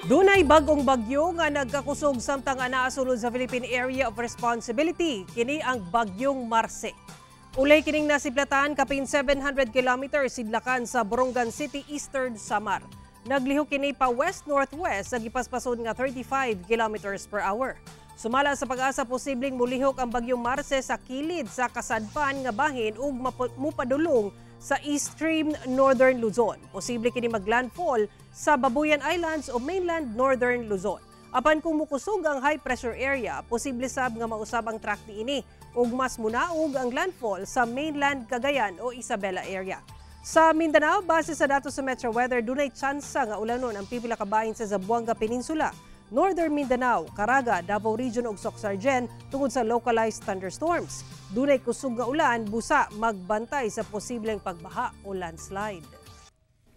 Dunay bagong bagyo nga nagkakusog samtang anaa sulod sa Philippine Area of Responsibility. Kini ang Bagyong Marce. Ulay kining nasiplatan kapin 700 kilometers sidlakan sa Borongan City, Eastern Samar. Naglihok kini pa west-northwest sa gipaspason nga 35 kilometers per hour. Sumala sa PAGASA, posibleng mulihok ang Bagyong Marce sa kilid sa kasadpan nga bahin ug mupadulong sa extreme northern Luzon. Posible kini maglandfall sa Babuyan Islands o mainland northern Luzon. Apan kung mukusog ang high pressure area, posible sab nga mausab ang track niini ug mas munaog ang landfall sa mainland Cagayan o Isabela area. Sa Mindanao, base sa datos sa Metro Weather, dunay tsansa nga ulanon ang pipila ka bahin sa Zamboanga Peninsula, Northern Mindanao, Caraga, Davao Region ug Soccsksargen tungod sa localized thunderstorms. Dunay kusog nga ulan, busa magbantay sa posibleng pagbaha o landslide.